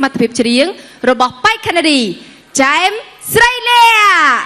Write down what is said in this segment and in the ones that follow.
សមត្ថភាពច្រៀងរបស់បេក្ខនារីចែមស្រីលក្ខណ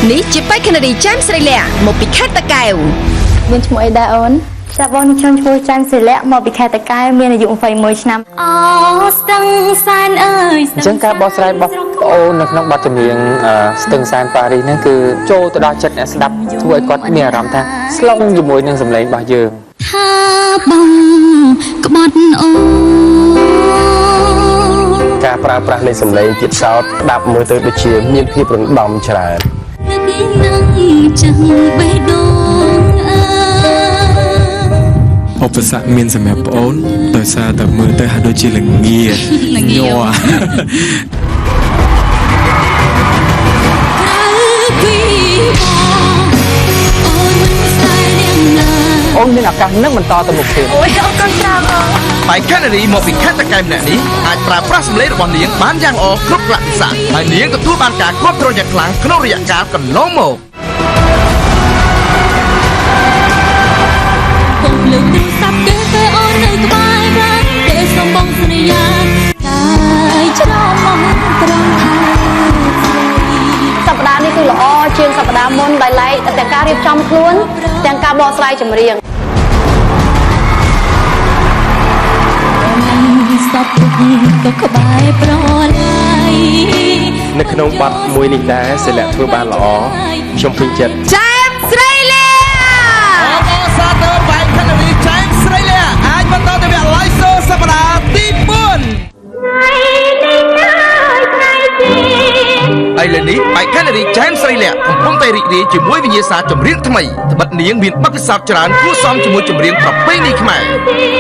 ៍នេះជាបេក្ខនារីចែមស្រីលក្ខណ៍មកពីខេត្តតាកែវ មានឈ្មោះអីដែរអូន? ចាបងនេះខ្ញុំឈ្មោះច័ន្ទសិលៈមកពីខេត្តតាកែវមានអាយុ21ឆ្នាំ អូស្ទឹងសែនអើយ អញ្ចឹងការបកស្រាយរបស់ប្អូននៅក្នុងបទចម្រៀងស្ទឹងសែនប៉ារីសហ្នឹងគឺចូលទៅដល់ចិត្តអ្នកស្ដាប់ធ្វើឲ្យគាត់មានអារម្មណ៍ថាស្លុងជាមួយនឹងសម្លេងរបស់យើង ថាបងក្បត់អូ ការប្រើប្រាស់នៃសម្លេងទៀតសោតស្ដាប់មើលទៅដូចជាមានភាពរំដំច្រើន នឹកនឹងចឹងបេះដូងអើ ឧបសគ្គមានសម្រាប់ប្អូនដោយសារតែមើលទៅហាក់ដូចជាលងាញ័រ ក្រៅពីបងអូនមិនស្នេហ៍នាងឡើយ អូនមានឱកាសនឹងបន្តទៅមុខទៀត អូយអរគុណច្រើនបង បៃកាណារីមកពីខេត្តតាកែវម្នាក់នេះអាចប្រើប្រាស់សម្លេងរបស់នាងបានយ៉ាងល្អគ្រប់កលៈទេសៈហើយនាងទទួលបានការគាំទ្រយ៉ាងខ្លាំងក្នុងរយៈកាលកន្លងមក កុំលើកទូរស័ព្ទគេពេលអូននៅក្បែរប្រានគេសុំបងសន្យាតែច្រមុះត្រង់ថាស្រី សប្តាហ៍នេះគឺល្អជាងសប្តាហ៍មុនដោយឡែកទាំងការរៀបចំខ្លួនទាំងការបកស្រាយចម្រៀង សពទុកក៏ក្បែរប្រឡាយ នៅក្នុងបទមួយនេះដែរសិលៈធ្វើបានល្អខ្ញុំពេញចិត្ត ចែមស្រីលក្ខណ៍ អបអរសាទរបេក្ខនារីចែមស្រីលក្ខណ៍អាចបន្តទៅវគ្គ Live Show សប្តាហ៍ទី4ឥឡូវនេះបេក្ខនារីចែមស្រីលក្ខណ៍កំពុងតែរីករាយជាមួយវិញ្ញាសាចម្រៀងថ្មីត្បិតនាងមានបទពិសោធន៍ច្រើនគួរសមជាមួយចម្រៀងប្រពៃណីខ្មែរ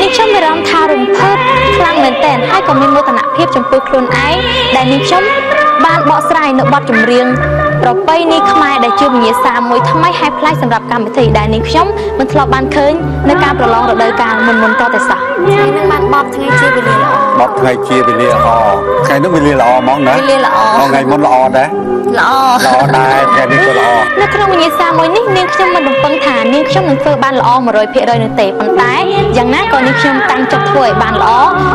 នាងខ្ញុំមានអារម្មណ៍ថារំភើបខ្លាំងមែនទែនហើយក៏មានមោទនភាពចំពោះខ្លួនឯងដែលនាងខ្ញុំបានបកស្រាយនៅបទចម្រៀងប្រពៃណីខ្មែរដែលជាវិញ្ញាសាមួយថ្មីហើយប្លែកសម្រាប់កម្មវិធីដែលនាងខ្ញុំមិនធ្លាប់បានឃើញនៅការប្រឡងរដូវកាលមុនមុនតតែសោះថ្ងៃនេះបានបបថ្ងៃជាវេលាល្អ បបថ្ងៃជាវេលាល្អថ្ងៃនោះវេលាល្អហ្មងណា វេលាល្អ ថ្ងៃមុនល្អដែរ ល្អ ល្អដែរថ្ងៃនេះក៏ល្អ នៅក្នុងវិញ្ញាសាមួយនេះនាងខ្ញុំមិនរំពឹងថានាងខ្ញុំនឹងធ្វើបានល្អ100%នោះទេប៉ុន្តែយ៉ាងណាក៏នាងខ្ញុំតាំងចិត្តធ្វើឲ្យបានល្អ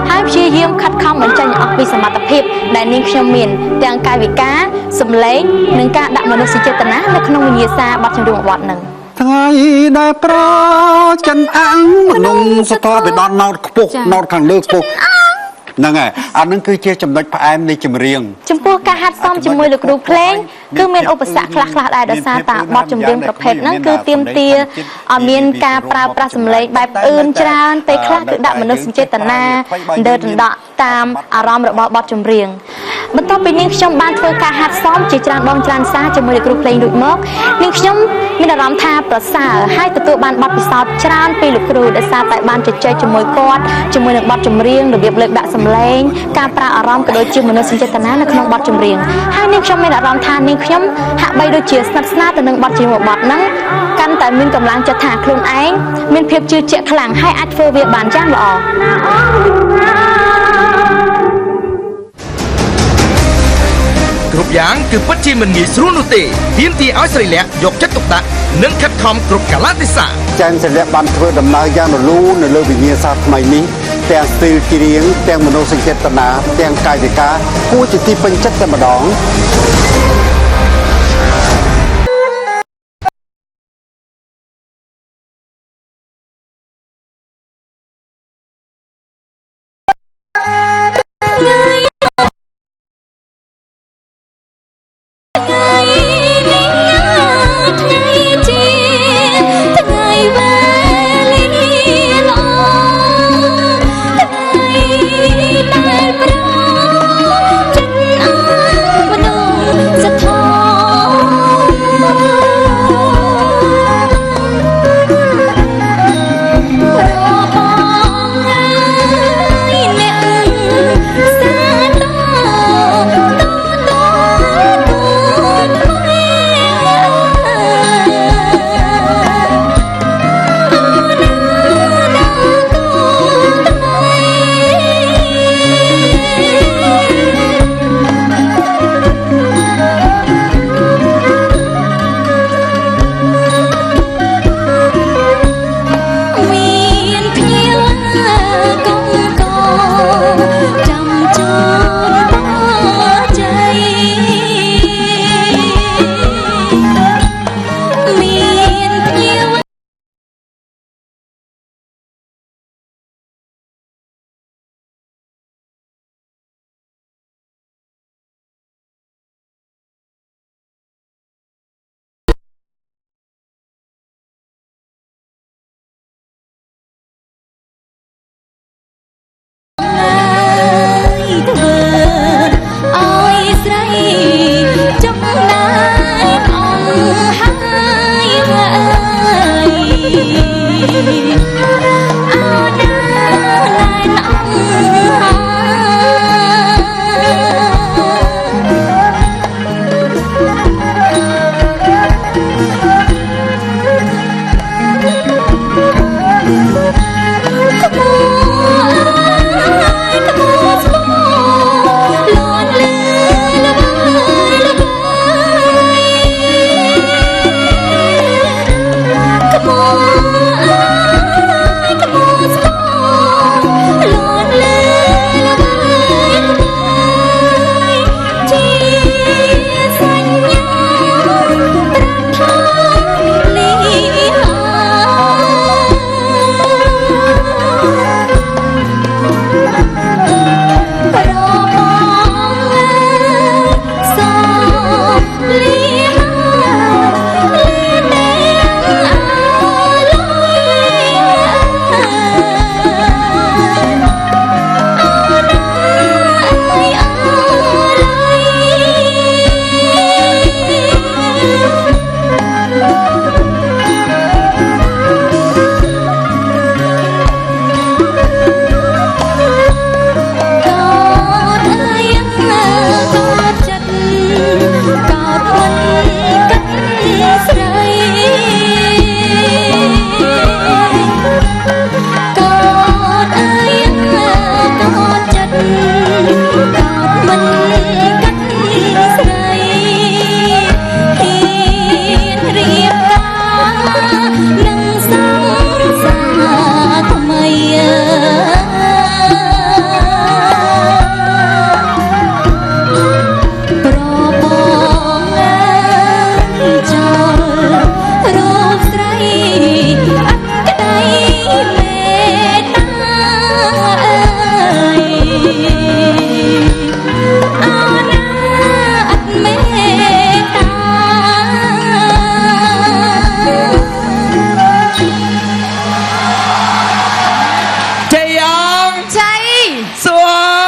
ហើយព្យាយាមខិតខំបញ្ចេញអស់ពីសមត្ថភាពដែលនាងខ្ញុំមានទាំងកាយវិការសម្លេងនិងការដាក់មនោសញ្ចេតនានៅក្នុងវិញ្ញាសាបទចម្រៀងមួយបទហ្នឹង ថ្ងៃដែលប្រចិនអាំងមនុស្សស្ទើរទៅដល់ណោតខ្ពស់ណោតខាងលើខ្ពស់ហ្នឹងហើយអាហ្នឹងគឺជាចំណុចផ្អែមនៃចម្រៀង ចំពោះការហាត់សមជាមួយលោកគ្រូភ្លេងគឺមានឧបសគ្គខ្លះៗដែរដោយសារតាបទចម្រៀងប្រភេទហ្នឹងគឺទាមទារឲ្យមានការប្រើប្រាស់សម្លេងបែបអឿនច្រើនពេលខ្លះគឺដាក់មនោសញ្ចេតនាដឺដណ្ដក់តាមអារម្មណ៍របស់បទចម្រៀងបន្ទាប់ពីនាងខ្ញុំបានធ្វើការហាត់សមជាច្រើនដងច្រើនសារជាមួយលោកគ្រូភ្លេងរួចមកនាងខ្ញុំមានអារម្មណ៍ថាប្រសើរហើយទទួលបានបទពិសោធន៍ច្រើនពីលោកគ្រូដោយសារតែបានជជែកជាមួយគាត់ជាមួយនឹងបទចម្រៀងរបៀបលើកដាក់សម្លេងការប្រើអារម្មណ៍ក៏ដូចជាមនោសញ្ចេតនានៅក្នុងបទចម្រៀងហើយនាងខ្ញុំមានអារម្មណ៍ថានាងខ្ញុំហាក់បីដូចជាស្និទ្ធស្នាលទៅនឹងបទចម្រៀងមួយបទហ្នឹងកាន់តែមានកម្លាំងចិត្តថាខ្លួនឯងមានភាពជឿជាក់ខ្លាំងហើយអាចធ្វើវាបានយ៉ាងល្អ គ្រប់យ៉ាងគឺពិតជាមិនងាយស្រួលនោះទេទាមទារឲ្យស្រីលក្ខណ៍យកចិត្តទុកដាក់និងខិតខំគ្រប់កាលៈទេសៈ ចែមសិលៈបានធ្វើដំណើរយ៉ាងរលូននៅលើវិញ្ញាសាថ្មីនេះទាំងស្ទីលច្រៀងទាំងមនោសញ្ចេតនាទាំងកាយវិការគួរជាទីពេញចិត្តតែម្ដង ថ្ងៃនេះថ្ងៃជាថ្ងៃវេលាល្អថ្ងៃដែលប្រចិនអមនុស្ស មានភ្ញៀវ ធ្វើឲ្យស្រីចំណែកអង្គហើយអើយអោណាឡែនអង្គហើយក្បួនក្បួនស្មោលន់លឺល្វើយល្វើយក្បួនក្បួនស្មោលន់លឺល្វើយល្វើយជាសញ្ញាប្រាប់ថាលីហើយ ប្របងសូលីហាលីទេអលយអូនអើយអលយ កោតអើយកោតចិត្តកោតមិនកាត់ស្រីកោតអើយកោតចិត្តកោតមិនកាត់ស្រីហ៊ានរៀបការនឹងសង្សារថ្មី ប្របងអើយចូលរូបស្រីអត់ក្តីមេត្តាអើយអោណាអត់មេត្តា ជ័យអង ជ័យ សួ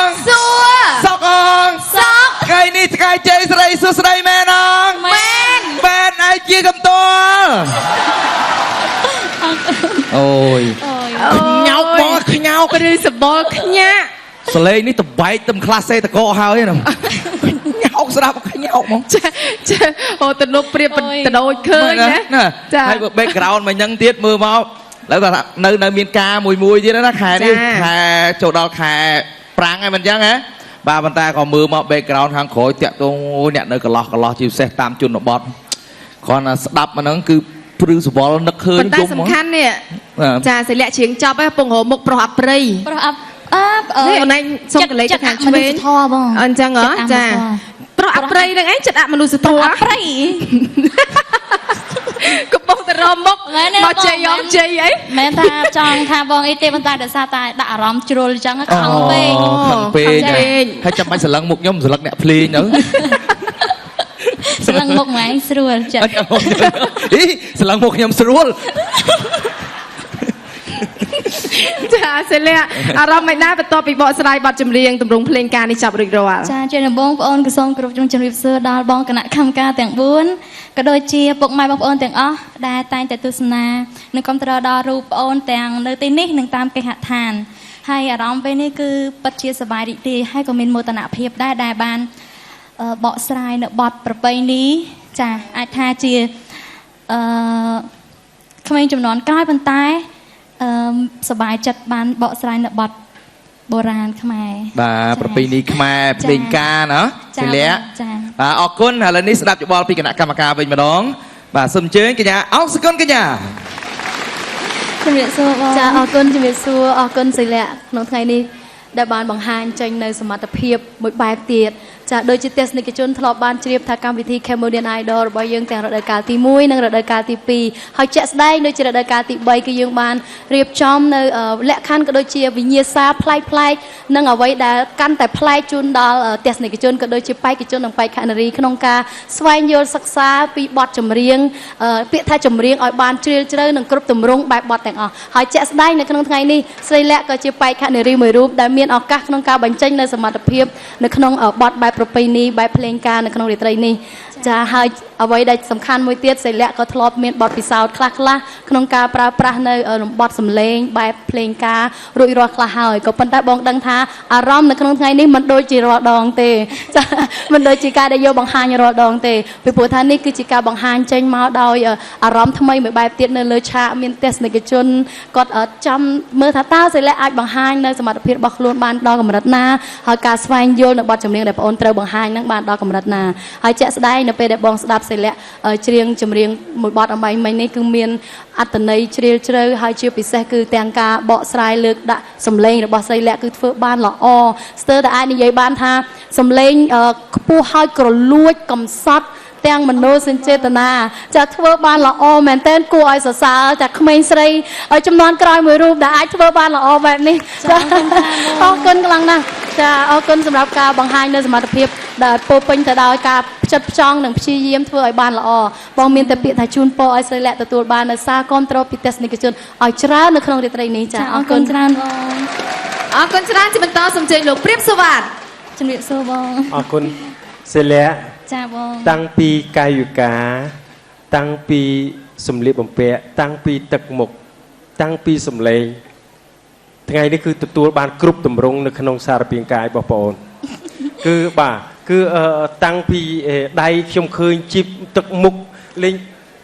ង សួរ សុកអង សុក ថ្ងៃនេះថ្ងៃជ័យស្រីសួស្តីមែនអង មែន មែនឯងជាកំតលអូយខ្ញោកបងខ្ញោក ព្រឺសបល់ខ្ញាក់ សលេងនេះតបែកទឹមខ្លះសេតកហើយហ្នឹងខ្ញោកស្រាប់ខ្ញោកហ្មង ចាចាអូទំនុកប្រៀបតដូចឃើញណា ណា ចា ហើយបើ background មកហ្នឹងទៀតមើលមកឡើយថានៅនៅមានការមួយមួយទៀតណាខែនេះ ចា ខែចូលដល់ខែប្រាំងហើយមិនអញ្ចឹងហ៎បាទប៉ុន្តែក៏មើលមក background ខាងក្រោយតាក់ទងអូយអ្នកនៅកន្លោះកន្លោះជាពិសេសតាមជនបទគ្រាន់តែស្ដាប់មកហ្នឹងគឺព្រឺសវល់នឹកឃើញ ប៉ុន្តែសំ យំហ្មង ខាន់នេះ បាទ ចាសិលាក់ច្រៀងចប់ហើយពងរមុខប្រុសអប្រិយ ប្រុសអាប់អើ នេះអូនឯងសុំកលេចទៅខាងឆ្វេង ធម៌បង អញ្ចឹងហ៎ចាប្រុសអប្រិយនឹងឯងចិត្តអមនុស្សធម៌ អប្រិយ កំពុងតែរមុខ មែនទេ មកជ័យ បង អមជ័យអី មែនថាចង់ថាបងអីទេប៉ុន្តែដោយសារតែដាក់អារម្មណ៍ជ្រុលអញ្ចឹងខំពេក អូខឹងពេក ខឹងពេក ហើយចាំបាច់ស្រឡឹងមុខខ្ញុំស្រឡឹកអ្នកភ្លេងទៅ ស្លឹងមុខម៉ែងស្រួលចិត្ត អីស្រឡឹងមុខខ្ញុំស្រួល ចាសិលាក់អារម្មណ៍មិនដែរបន្ទាប់ពីបកស្រាយបទចម្រៀងទម្រង់ភ្លេងការនេះចប់រួចរាល់ ចាជាដំបូងបងអូនក៏សូមគោរពជំរាបសួរដល់បងគណៈកម្មការទាំង4ក៏ដូចជាពុកម៉ែបងប្អូនទាំងអស់ដែលតែងតែទស្សនានិងគាំទ្រដល់រូបបងអូនទាំងនៅទីនេះនិងតាមគេហដ្ឋានហើយអារម្មណ៍ពេលនេះគឺពិតជាសប្បាយរីករាយហើយក៏មានមោទនភាពដែរដែលបានបកស្រាយនៅបទប្រពៃណីចាអាចថាជាអឺក្មេងជំនាន់ក្រោយប៉ុន្តែអឺសប្បាយចិត្តបានបកស្រាយនៅបទបុរាណខ្មែរ បាទប្រពៃណីខ្មែរភ្លេងការណា ចា សិលាក់ ចា បាទអរគុណឥឡូវនេះស្ដាប់យោបល់ពីគណៈកម្មការវិញម្ដងបាទសូមអញ្ជើញកញ្ញាអង្សគុណកញ្ញា ជំរាបសួរបង ចាអរគុណជំរាបសួរអរគុណសិលៈក្នុងថ្ងៃនេះដែលបានបង្ហាញចេញនៅសមត្ថភាពមួយបែបទៀត ចាដូចជាទស្សនិកជនធ្លាប់បានជ្រាបថាកម្មវិធី Cambodian Idol របស់យើងទាំងរដូវកាលទី1និងរដូវកាលទី2ហើយជាក់ស្ដែងដូចជារដូវកាលទី3គឺយើងបានរៀបចំនៅលក្ខខណ្ឌក៏ដូចជាវិញ្ញាសាប្លែកៗនិងអ្វីដែលកាន់តែប្លែកជូនដល់ទស្សនិកជនក៏ដូចជាបេក្ខជននិងបេក្ខនារីក្នុងការស្វែងយល់សិក្សាពីបទចម្រៀងពាក្យថាចម្រៀងឲ្យបានជ្រាលជ្រៅនិងគ្រប់ទម្រង់បែបបទទាំងអស់ហើយជាក់ស្ដែងនៅក្នុងថ្ងៃនេះស្រីលក្ខក៏ជាបេក្ខនារីមួយរូបដែលមានឱកាសក្នុងការបញ្ចេញនៅសមត្ថភាពនៅក្នុងបទបែបប្រពៃណីបែបភ្លេងការនៅក្នុងរាត្រីនេះចាហើយអ្វីដែលសំខាន់មួយទៀតស្រីលក្ខក៏ធ្លាប់មានបទពិសោធន៍ខ្លះៗក្នុងការប្រើប្រាស់នៅលំបទសម្លេងបែបភ្លេងការរួចរាល់ខ្លះហើយក៏ប៉ុន្តែបងដឹងថាអារម្មណ៍នៅក្នុងថ្ងៃនេះមិនដូចជារាល់ដងទេចាមិនដូចជាការដែលយកបង្ហាញរាល់ដងទេពីព្រោះថានេះគឺជាការបង្ហាញចេញមកដោយអារម្មណ៍ថ្មីមួយបែបទៀតនៅលើឆាកមានទស្សនិកជនគាត់ចាំមើលថាតើស្រីលក្ខអាចបង្ហាញនៅសមត្ថភាពរបស់ខ្លួនបានដល់កម្រិតណាហើយការស្វែងយល់នៅបទចម្រៀងដែលបងអូនត្រូវបង្ហាញនឹងបានដល់កម្រិតណាហើយជាក់ស្ដែងនៅពេលដែលបងស្ដាប់ស្រីលក្ខច្រៀងចម្រៀងមួយបទអំបែងមិញនេះគឺមានអត្ថន័យជ្រាលជ្រៅហើយជាពិសេសគឺទាំងការបកស្រាយលើកដាក់សម្លេងរបស់ស្រីលក្ខគឺធ្វើបានល្អស្ទើរតែអាចនិយាយបានថាសម្លេងខ្ពស់ហើយក្រលួចកំសត់ទាំងមនោសញ្ចេតនាចាធ្វើបានល្អមែនទែនគួរឲ្យសរសើរចាក្មេងស្រីចំនួនក្រោយមួយរូបដែលអាចធ្វើបានល្អបែបនេះចាអរគុណខ្លាំងណាស់ចាអរគុណសម្រាប់ការបង្ហាញនៅសមត្ថភាពដែលពោពេញទៅដោយការផ្ចិតផ្ចង់និងព្យាយាមធ្វើឲ្យបានល្អបងមានតែពាក្យថាជូនពរឲ្យស្រីលក្ខទទួលបាននៅសារគាំទ្រពីទស្សនិកជនឲ្យច្រើននៅក្នុងរាត្រីនេះចាអរគុណច្រើនបង អរគុណច្រើនជាបន្តសូមជើញលោកព្រាបសុវត្ថិ ជំរាបសួរបង អរគុណសិលៈ ចាបង តាំងពីកាយវិការតាំងពីសម្លៀកបំពាក់តាំងពីទឹកមុខតាំងពីសម្លេងថ្ងៃនេះគឺទទួលបានគ្រប់ទម្រង់នៅក្នុងសារពាង្គកាយរបស់បងអូនគឺបាទគឺតាំងពីដៃខ្ញុំឃើញជីបទឹកមុខលេង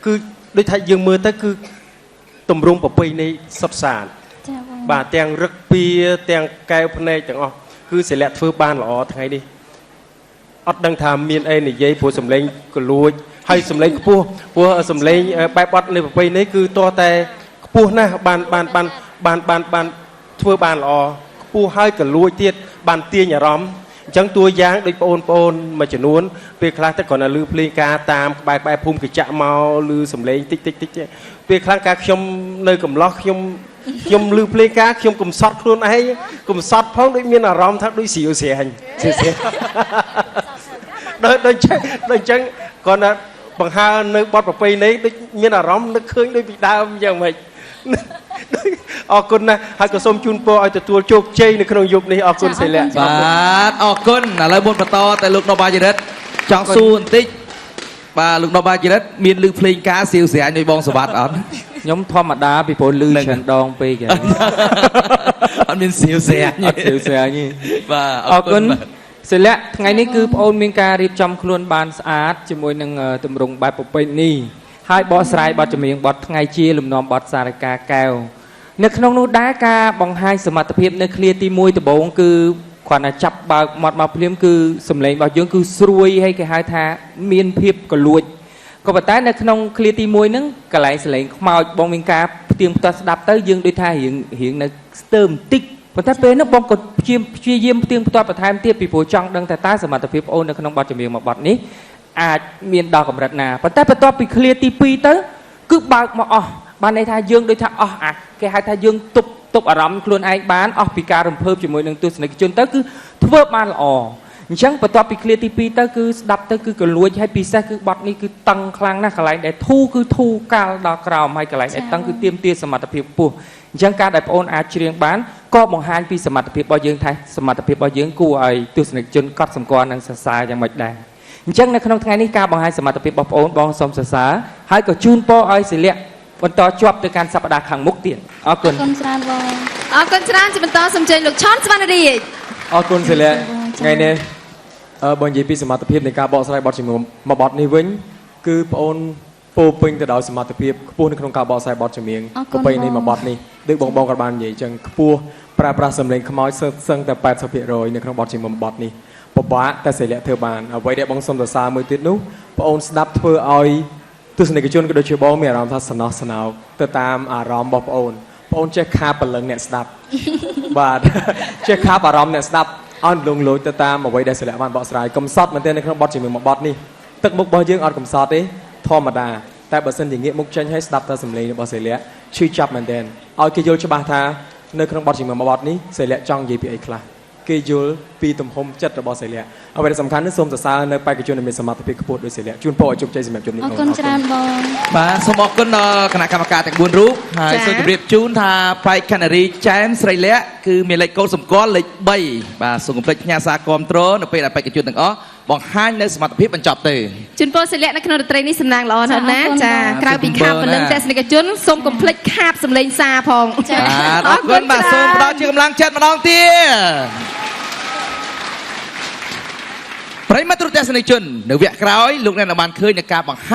គឺដូចថាយើងមើលទៅគឺទម្រង់ប្រពៃណីសុទ្ធសាធ ចាបង បាទទាំងរឹកពីទាំងកែវភ្នែកទាំងអស់គឺសិលៈធ្វើបានល្អថ្ងៃនេះអត់ដឹងថាមានអីនិយាយព្រោះសម្លេងកលួចហើយសម្លេងខ្ពស់ព្រោះសម្លេងបែបបត់នៃប្រពៃណីគឺតោះតែខ្ពស់ណាស់បានបានបានបានបានបានធ្វើបានល្អខ្ពស់ហើយកលួចទៀតបានទាញអារម្មណ៍អញ្ចឹងតួយ៉ាងដូចបងប្អូនមួយចំនួនពេលខ្លះទៅគ្រាន់តែឮភ្លេងការតាមក្បែរភូមិកញ្ចាក់មកឮសំឡេងតិចតិចតិចពេលខ្លះការខ្ញុំនៅកំឡោះខ្ញុំឮភ្លេងការខ្ញុំកំសត់ខ្លួនឯងកំសត់ផងដូចមានអារម្មណ៍ថាដូចស្រាវស្រាញស្រាវស្រាដូចចឹងដូចចឹងគ្រាន់តែបង្ហើនៅបទប្រពៃណីដូចមានអារម្មណ៍នឹកឃើញដូចពីដើមយ៉ាងម៉េចអរគុណណាស់ហើយក៏សូមជូនពរឲ្យទទួលជោគជ័យនៅក្នុងយប់នេះអរគុណសិលៈ បាទអរគុណឥឡូវមុនបន្តតែលោកដបាជីរិតចង់សួរបន្តិចបាទលោកដបាជីរិតមានឮភ្លេងការសៀវស្រាញដូចបងសវត្តអត់ ខ្ញុំធម្មតាពីព្រោះឮច្រើនដងពេក អត់មានសៀវស្រាញ អត់សៀវស្រាញទេ បាទ អរគុណសិលៈថ្ងៃនេះគឺប្អូនមានការរៀបចំខ្លួនបានស្អាតជាមួយនឹងទម្រង់បែបប្រពៃណីហើយបកស្រាយបទចម្រៀងបទថ្ងៃជាលំនាំបទសារិកាកែវនៅក្នុងនោះដែរការបង្ហាញសមត្ថភាពនៅឃ្លាទី1ដំបូងគឺគ្រាន់តែចាប់បើកមាត់មកភ្លាមគឺសម្លេងរបស់យើងគឺស្រួយហើយគេហៅថាមានភាពកលួចក៏ប៉ុន្តែនៅក្នុងឃ្លាទី1ហ្នឹងកន្លែងសម្លេងខ្មោចបងមានការផ្ទៀងផ្ទាត់ស្ដាប់ទៅយើងដូចថារៀងនៅស្ទើរបន្តិចប៉ុន្តែពេលនោះបងក៏ព្យាយាមផ្ទៀងផ្ទាត់បន្ថែមទៀតពីព្រោះចង់ដឹងថាតើសមត្ថភាពអូននៅក្នុងបទចម្រៀងមួយបទនេះអាចមានដល់កម្រិតណាប៉ុន្តែបន្ទាប់ពីឃ្លាទី2ទៅគឺបើកមកអស់បានន័យថាយើងដូចថាអស់អាគេហៅថាយើងទប់អារម្មណ៍ខ្លួនឯងបានអស់ពីការរំភើបជាមួយនឹងទស្សនិកជនទៅគឺធ្វើបានល្អអញ្ចឹងបន្ទាប់ពីឃ្លាទី2ទៅគឺស្ដាប់ទៅគឺកលួចហើយពិសេសគឺបទនេះគឺតឹងខ្លាំងណាស់កន្លែងដែលធូរគឺធូរកាលដល់ក្រោមហើយកន្លែងដែលតឹងគឺទាមទារសមត្ថភាពខ្ពស់អញ្ចឹងការដែលប្អូនអាចច្រៀងបានក៏បង្ហាញពីសមត្ថភាពរបស់យើងថាសមត្ថភាពរបស់យើងគួរឲ្យទស្សនិកជនកត់សម្គាល់និងសរសើរយ៉ាងម៉េចដែរអញ្ចឹងនៅក្នុងថ្ងៃនេះការបង្ហាញសមត្ថភាពរបស់ប្អូនបងសូមសរសើរហើយក៏ជូនពរឲ្យសិលៈបន្តជាប់ទៅកាន់សប្តាហ៍ខាងមុខទៀតអរគុណ អរគុណច្រើនបង អរគុណច្រើនជាបន្តសូមជើញលោកឆនសវណ្ណរាជ អរគុណសិលៈថ្ងៃនេះបើនិយាយពីសមត្ថភាពនៃការបកស្រាយបទចម្រៀងមួយបទនេះវិញគឺប្អូនពោពេញទៅដោយសមត្ថភាពខ្ពស់នៅក្នុងការបកស្រាយបទចម្រៀងប្រពៃណីមួយបទនេះដូចបងក៏បាននិយាយចឹងខ្ពស់ប្រើប្រាស់សម្លេងខ្មោចសឹងតែ 80% នៅក្នុងបទចម្រៀងមួយបទនេះពិបាកតែសិលៈធ្វើបានអ្វីដែលបងសូមសរសើរមួយទៀតនោះប្អូនស្ដាប់ធ្វើឲ្យទស្សនិកជនក៏ដូចជាបងមានអារម្មណ៍ថាសំណោះស្នោកទៅតាមអារម្មណ៍របស់ប្អូនប្អូនចេះខាបព្រលឹងអ្នកស្ដាប់បាទចេះខាបអារម្មណ៍អ្នកស្ដាប់ អន់លងលោចទៅតាមអ្វីដែលសិលៈបានបកស្រាយកំសត់មែនទែននៅក្នុងបទជំនឿមួយបទនេះទឹកមុខរបស់យើងអត់កំសត់ទេធម្មតាតែបើសិនជាងាកមុខចេញហើយស្ដាប់តែសំឡេងរបស់សិលៈឈឺចាប់មែនទែនឲ្យគេយល់ច្បាស់ថានៅក្នុងបទជំនឿមួយបទនេះសិលៈចង់និយាយពីអីខ្លះគេយល់ពីទំហំចិត្តរបស់សិលៈអ្វីដែលសំខាន់នោះសូមសរសើរនៅបេក្ខជនដែលមានសមត្ថភាពខ្ពស់ដូចសិលៈជូនពរឲ្យជោគជ័យសម្រាប់ជំនាញ អរគុណច្រើនបង បាទសូមអរគុណដល់គណៈកម្មការទាំង4រូបហើយ ចា៎ សូមជម្រាបជូនថាបេក្ខនារីចែមស្រីលក្ខគឺមានលេខកូដសម្គាល់លេខ3បាទសូមកុំភ្លេចផ្ញើសារគាំទ្រនៅពេលដែលបេក្ខជនទាំងអស់បង្ហាញនៅសមត្ថភាពបញ្ចប់ទៅ ជូនពរសិលៈនៅក្នុងរាត្រីនេះសំណាងល្អណាស់ណា ចា ចាក្រៅពីខាបព្រលឹងទស្សនិកជនសូមកុំភ្លេចខាបសំឡេងសារផង ចា បាទអរគុណបាទសូមផ្ដល់ជាកម្លាំងចិត្តម្ដងទៀតប្រិយមិត្តទស្សនិកជននៅវគ្គក្រោយលោកអ្នកនឹងបានឃើញនៅការបង្ហាញ